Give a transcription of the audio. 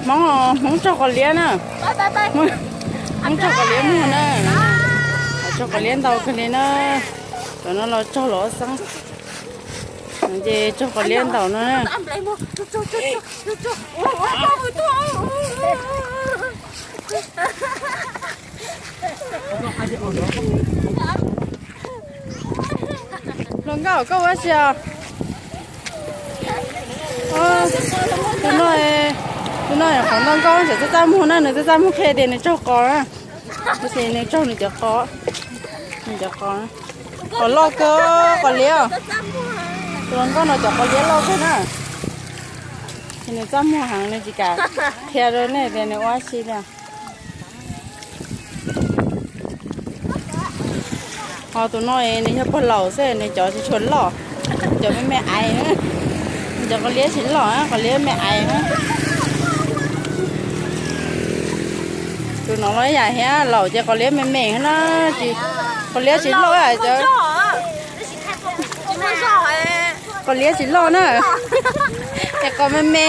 Hmoob, Hmoob raug qos liab na. Hmoob raug qos liab muag na. Raug qos liab ntau kawg li na. Cov no los raug los xeeb. Ces raug qos liab ntau no na. Hluas nkauj, koj ua si os? Tus no, tus no qhov ntoo nkauj, txawm txaj txaj muag na, nws txaj txaj muag qhia tias nws raug qos na. Tab sis nws raug nws cov qos, nws cov qos, qos loj kawg, qos liab. Tus hluas nkauj no cov qos liab loj kawg na. Ces nws txaj muag heev, nws tsis kam qhia rau nej tias nws ua si li. Ho tus no nws yog pog laus xwb, nws cov tsis tshua loj, cov me me aiv, nws cov qos liab tsis loj, qos liab me aiv. Tus no los yam thiab, laus ces qos liab me me na, qos liab tsis loj cov, qos liab tsis loj na, es qos me me.